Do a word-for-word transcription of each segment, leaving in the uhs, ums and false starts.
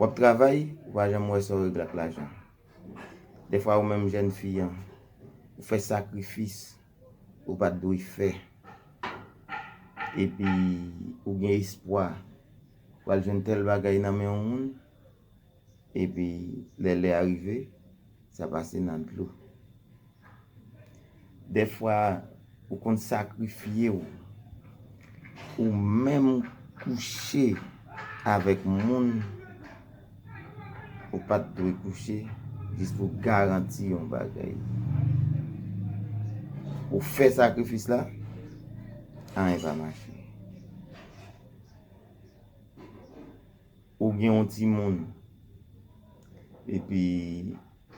W ap travay, ou pa janm wè sa w regle ak lajan. Dèfwa ou menm jèn fi an, ou fè sakrifis ou pa t dwe fè. Epi ou gen espwa pral jwenn tèl bagay nan men yon moun, epi lè lè a rive, sa pase nan dlo. Dèfwa ou konn sakrifye w, ou menm kouche avèk moun ou pa t dwe kouche, jis pou garanti yon bagay. Ou fè sakrifis la, anyen pa mache. Ou gen yon timoun, epi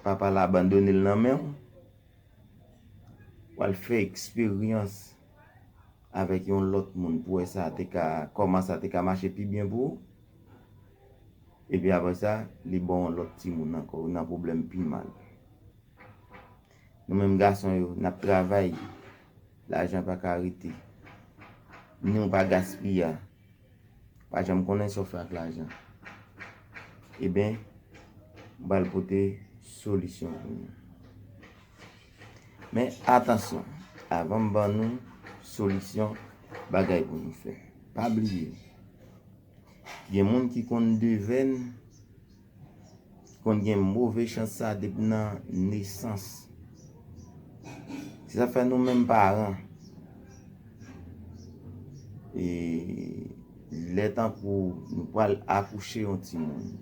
papa l abandone l nan men w, w al fè eksperyans avèk yon lòt moun pou wè sa te ka, kòman sa te ka mache pi byen pou ou. Epi apre sa, li ba w yon lòt timoun ankò, ou nan pwoblèm pi mal. Nou menm gason yo, n ap travay, lajan pa ka rete. Ni w pa gaspiye, pa janm konnen sa w fè ak lajan. Eben, m pral pote solisyon pou nou. Men atansyon, avan m ban nou solisyon bagay pou nou fè, pa bliye, gen moun ki konn devèn, ki konn gen move chans sa depi nan nesans. Se sa fè nou menm paran, e lè tankou nou pral akouche yon timoun,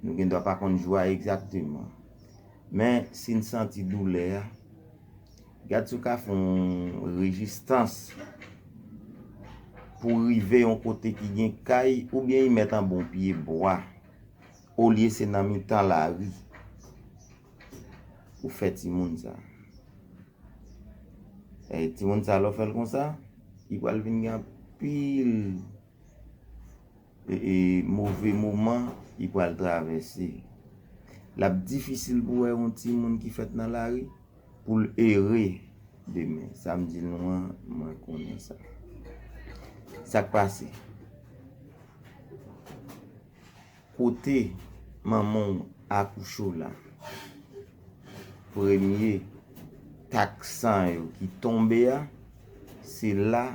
nou gen dwa pa konn jou a egzakteman. Men si n santi doulè a, gad si w ka fè yon rezistans pou rive yon kote ki gen kay oubyen y mèt anba yon pye bwa, olye se nan mitan lari ou fè timoun sa. E timoun sa, lè w fè l konsa, li pral vin gen anpil e, e, move moman li pral travèse. L ap difisil pou wè yon timoun ki fèt nan lari pou l ere demen. Sa m di nou an, mwen konnen sa. Sa k pase? Kote manman w akouche w la, premye tak san yo ki tonbe a, se la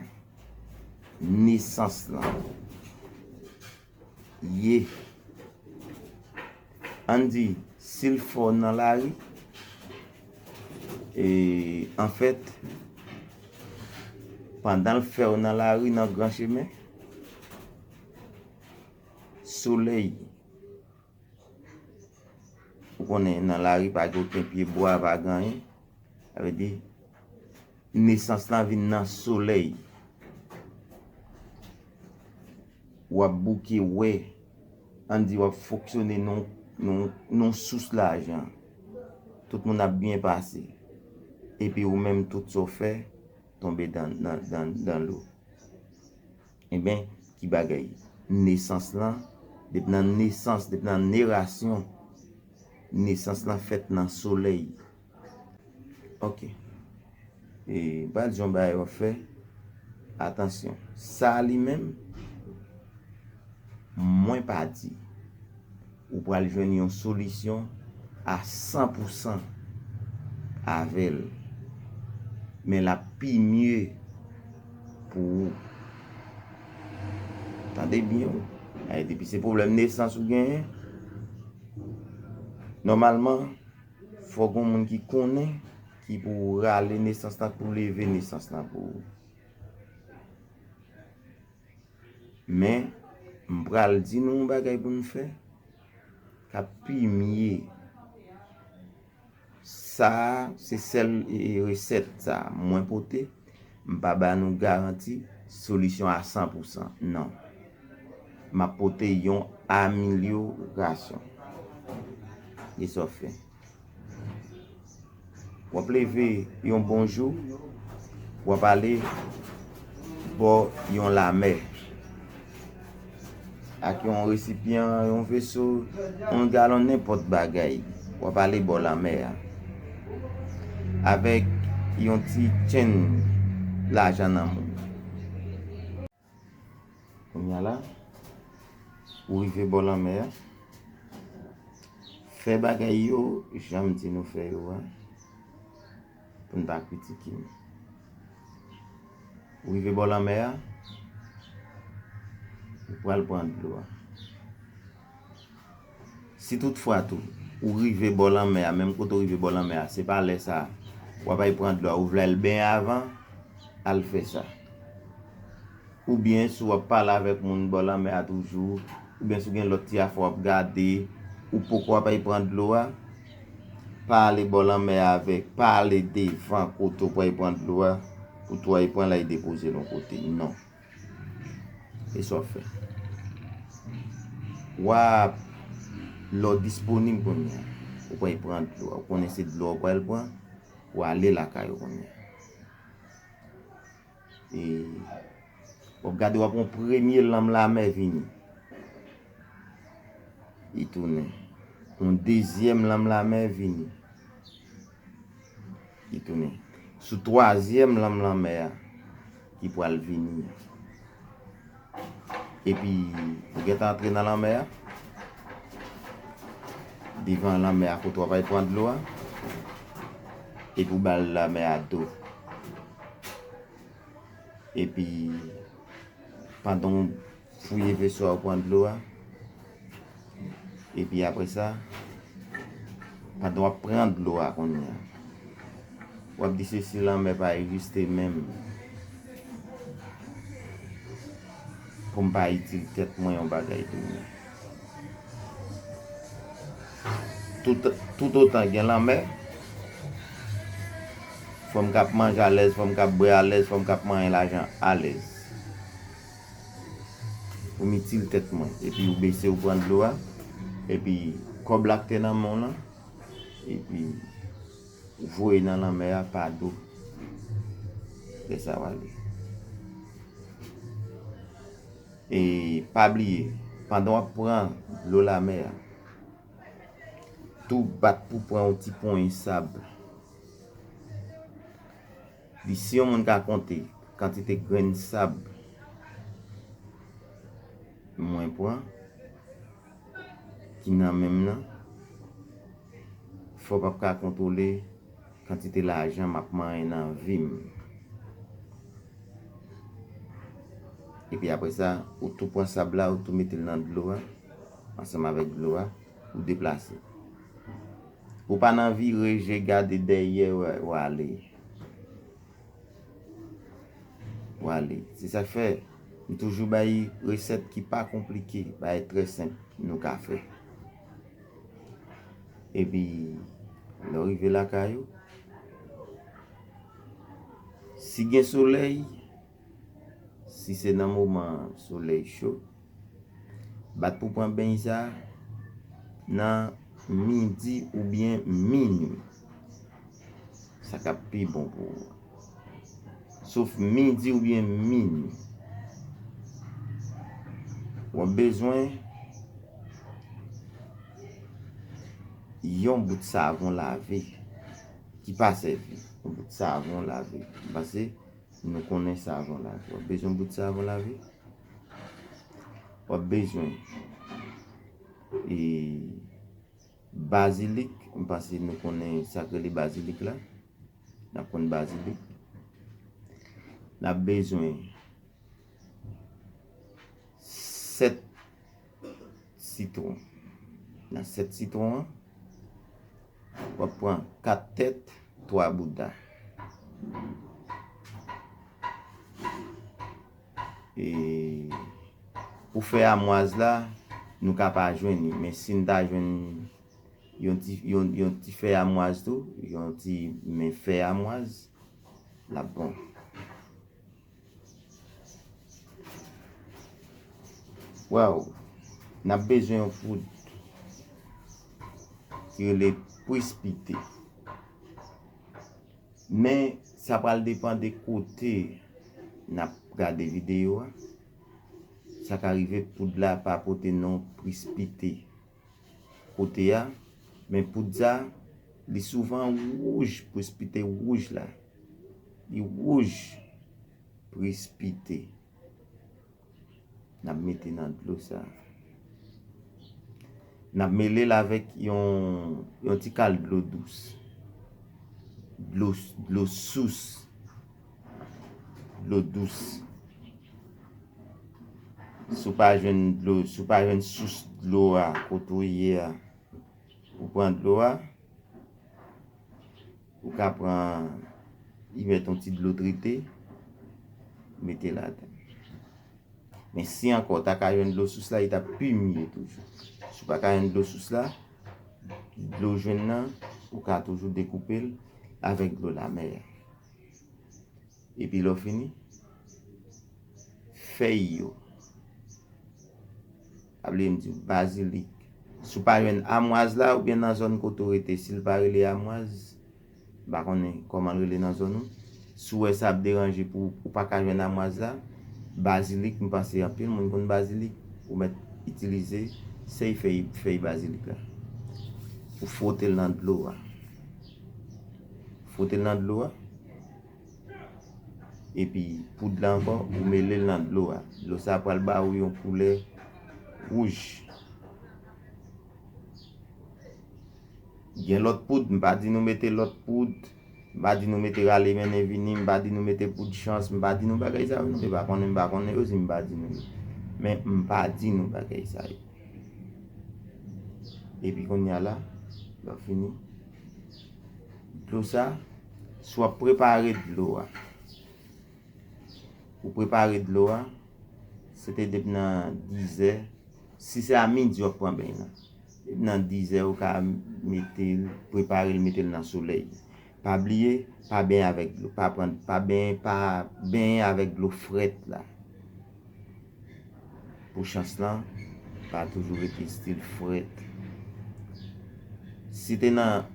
nesans lan ye. Ann di, si l fè w nan lari, e, anfèt, pandan l fè w nan lari, nan gran chemen, solèy, ou konnen, nan lari, pa gen okenn pye bwa, pa gen anyen. Sa vle di, nesans lan vin nan solèy. W ap bouke wè, ann di w ap fonksyone nan, nan, nan sous lajan. Tout moun ap byen pase. Epi ou menm, tout sa w fè tonbe dan, dan, dan, dan lo. Eben, ki bagay? Nesans lan, depi nan nesans, depi nan nerasyon, nesans lan fèt nan solèy. Ok. E, m pral di yon bagay w ap fè. Atansyon. Sa li menm, mwen pa di ou pral jwenn yon solisyon a san pou san avè l. Men l ap pi mye pou ou. Tande byen, wi. Ay, depi se pwoblèm nesans ou genyen, nòmalman, fòk yon moun ki konnen ki pou rale nesans lan, pou leve nesans lan pou ou. Men, m pral di nou yon bagay pou n fè k ap pi mye. Sa a, se sèl, e, e, resèt sa a mwen pote. M pa ba nou garanti solisyon a san pou san. Non. M ap pote yon amelyorasyon. E sa w fè? W ap leve yon bon jou, w ap ale bò yon lamè. Ak yon resipyan, yon veso, yon galon, nenpòt bagay. W ap ale bò lamè a. Avèk yon ti chenn lajan nan men w. Kounye a la, Ou rive bò lanmè a, fè bagay yo jan m di nou fè yo a, pou n pa kritike m. Ou rive bò lanmè a, ou pral pran dlo a. Si toutfwa tou, ou rive bò lanmè a, menm kote ou rive bò lanmè a, se pa lè sa a w ap al pran dlo a, ou vle al benyen avan, al fè sa. Oubyen si w ap pale avèk moun bò lanmè a toujou, oubyen si w gen lòt ti afè w ap gade, ou poko ap al pran dlo a, pa ale bò lanmè a avèk, pa ale devan kote w pral pran dlo a, pou tou al pran l al depoze l yon kote. Non. E sa w ap fè? W ap, lè w disponib kounye a, ou pral pran dlo a, ou konnen se dlo a w pral pran, w ale lakay ou kounye a. E w ap gade, w ap wè yon premye lanm lamè vini. Li tounen. Yon dezyèm lanm lamè vini. Li tounen. Sou twazyèm lanm lamè a ki pral vini an. Epi, ou gentan antre nan lanmè a. Devan lanmè a kote w ap al pran dlo a. Epi ou ba lanmè a do. Epi, pandan w fouye veso a, ou pran dlo a. Epi apre sa, pandan w ap pran dlo a kounye a, w ap di, "Sesi lanmè pa egziste menm. Pou m pa itil tèt mwen yon bagay tou menm." Tout, toutotan gen lanmè, fò m kab manje alèz, fò m kab bwè alèz, fò m kab manyen lajan alèz. Pou m itil tèt mwen. Epi ou bese, ou pran dlo a. Epi kòb la k te nan men w lan. Epi ou voye nan lanmè a pa do. Lè sa w ale. E pa bliye, pandan w ap pran dlo lamè a, tou bat pou pran yon ti ponyen sab. Di si yon moun ka konte kantite grenn sab mwen pran, ki nan men m nan, fò w p ap ka kontwole kantite lajan m ap manyen nan vi m. Epi apre sa, ou tou pran sab la, ou tou mete l nan dlo a, ansanm avèk dlo a, ou deplase. Ou pa nan vire je gade dèyè w, w ale. W ale. Se sa k fè, m toujou bay resèt ki pa konplike, bagay trè senp nou ka fè. Epi, lè w rive lakay ou, si gen solèy, si se nan moman solèy cho, bat pou pran beny sa nan midi oubyen minui. Sa k ap pi bon pou ou. Sof midi oubyen minui. W ap bezwen yon bout savon lave ki pa sèvi. Yon bout savon lave. M panse nou konnen savon lave. W ap bezwen bout savon lave. W ap bezwen, e, bazilik. M panse nou konnen sa k rele bazilik la. N ap konn bazilik. N ap bezwen sèt sitwon. Nan sèt sitwon an, w ap pran kat tèt, twa bouda. E pou fè amwaz la, nou ka pa jwenn li, men si n ta jwenn yon ti, yon, yon ti fèy amwaz tou, yon ti men fèy amwaz, l ap bon. Waw, n ap bezwen yon poud ki rele Prispite. Men, sa pral depann de kote n ap gade videyo a. Sa ka rive poud la pa pote non Prispite kote a, men poud sa, li souvan wouj, Prispite wouj la. Li wouj, Prispite. N ap mete nan dlo sa. N ap mele l avèk yon, yon ti kal dlo dous. Dlo, dlo sous. Dlo dous. Si w pa jwenn dlo, si w pa jwenn sous dlo a kote w ye a, ou pran dlo a, ou ka pran, y mèt yon ti dlo trete, mete ladan. Men si ankò w ta ka jwenn dlo sous la, li t ap pi mye toujou. Si w pa ka jwenn dlo sous la, dlo w jwenn nan, ou ka toujou dekoupe l avèk dlo lamè a. Epi lè w fini, fèy yo. Pa bliye m di w, bazilik. Si w pa jwenn amwaz la, oubyen nan zòn kote w rete, si l pa rele amwaz, m pa konnen kòman l rele nan zòn ou. Si w wè sa ap deranje pou ou pa ka jwenn amwaz la, bazilik, m panse anpil moun konn bazilik, ou mèt itilize sèl fèy, fèy bazilik la. Ou fwote l nan dlo a. Fwote l nan dlo a. Epi poud la ankò, ou mele l nan dlo a. Dlo sa a pral ba ou yon koulè wouj. Gen lòt poud, m pa di nou mete lòt poud, m pa di nou mete rale mennen vini, m pa di nou mete poud chans, m pa di nou bagay sa yo, non, e pa konnen m pa konnen yo, si m pa di nou yo. Men m pa di nou bagay sa yo. Epi kounye a la, lè w fini, dlo sa, si w ap prepare dlo a, ou prepare dlo a, se te depi nan dizè, si se a midi w ap pran beny nan, depi nan dizè ou ka mete l, prepare l, mete l nan solèy. Pa bliye, pa benyen avèk dlo, pa pran, pa benyen, pa benyen avèk dlo frèt la. Pou chans lan, pa toujou rete stil frèt. Si te nan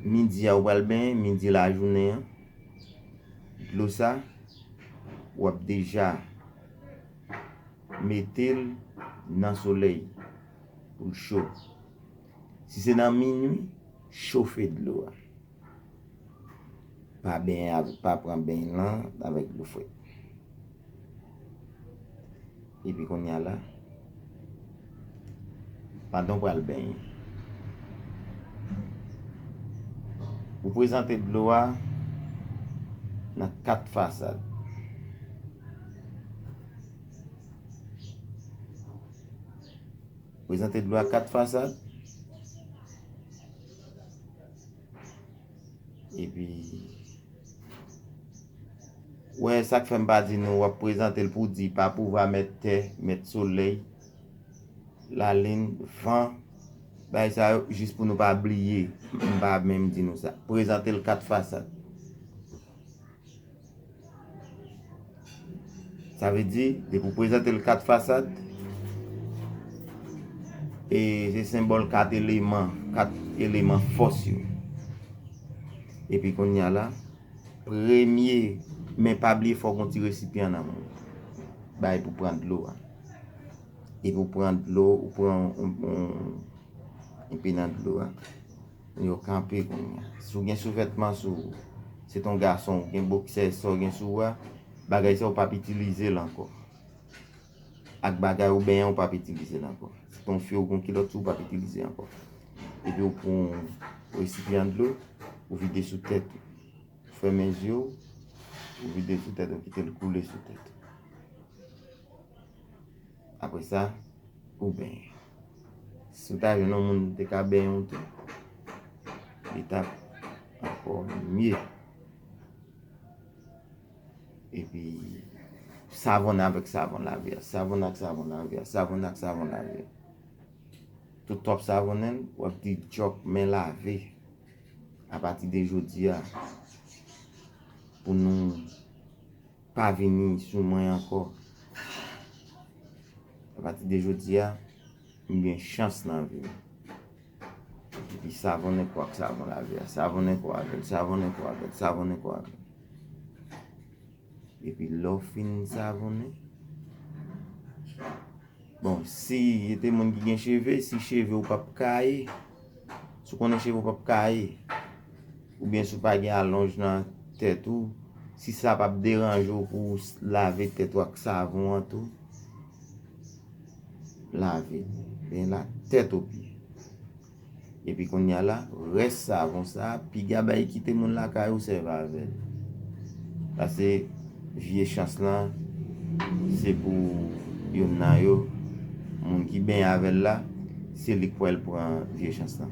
midi a ou pral benyen, midi lajounen an, dlo sa, w ap deja mete l nan solèy pou l cho. Si se nan minui, chofe dlo a. Pa benyen avèk, pa pran beny lan avèk dlo frèt. Epi kounye a la, pandan w pral benyen, ou prezante dlo a nan kat fasad. Prezante dlo a kat fasad. Epi, wè, sa k fè m pa di nou, w ap prezante l pou di pa pouvwa mèt tè, mèt solèy, lalin, van, bagay sa yo, jis pou nou pa bliye. M pa menm di nou sa. Prezante l kat fasad. Sa vle di, depi w prezante l kat fasad, e se senbòl kat eleman, kat eleman fòs yo. Epi kounye a la, premye, men pa bliye fò w gen yon ti resipyan nan men w. Bay pou pran dlo a. Epi w pran dlo, ou pran yon, yon, yon enpe nan dlo a. Yo kanpe kounye a. Si w gen souvètman sou ou, se t on gason, ou gen boksè, sa w gen sou ou a, bagay sa w p ap itilize l ankò. Ak bagay ou benyen, ou p ap itilize l ankò. Si t on fi ou gen kilòt sou ou, w p ap itilize ankò. Epi w pran yon resipyan dlo, ou vide sou tèt ou. Ou fèmen zye w, ou vide sou tèt ou, kite l koule sou tèt ou. Apre sa, ou benyen. Si w ta jwenn yon moun te ka benyen w tou, li t ap ankò mye. Epi, savonnen avèk savon lave a, savonnen ak savon lave a, savonnen ak savon lave a. Tout w ap savonnen l, w ap di djòk men lave. Apati de jodi a, pou nou pa vini sou mwen ankò. Apati de jodi a, m gen chans nan vi m. Epi savonnen kò ak savon lave a, savonnen kò avè l, savonnen kò avè l, savonnen kò avè l. Epi lè w fin savonnen, bon, si e te moun ki gen cheve, si cheve w p ap kaye, si w konnen cheve w p ap kaye, oubyen si w pa gen alonj nan tèt ou, si sa p ap deranje w pou w s-, lave tèt ou ak savon an tou, lave l. Benyen la tèt o pye. Epi kounye a la, rès savon sa, piga bay kite moun lakay ou sèvi avè l. Paske vye chans lan, se pou youn nan yo, moun ki benyen avè l la, se li k pral pran vye chans lan.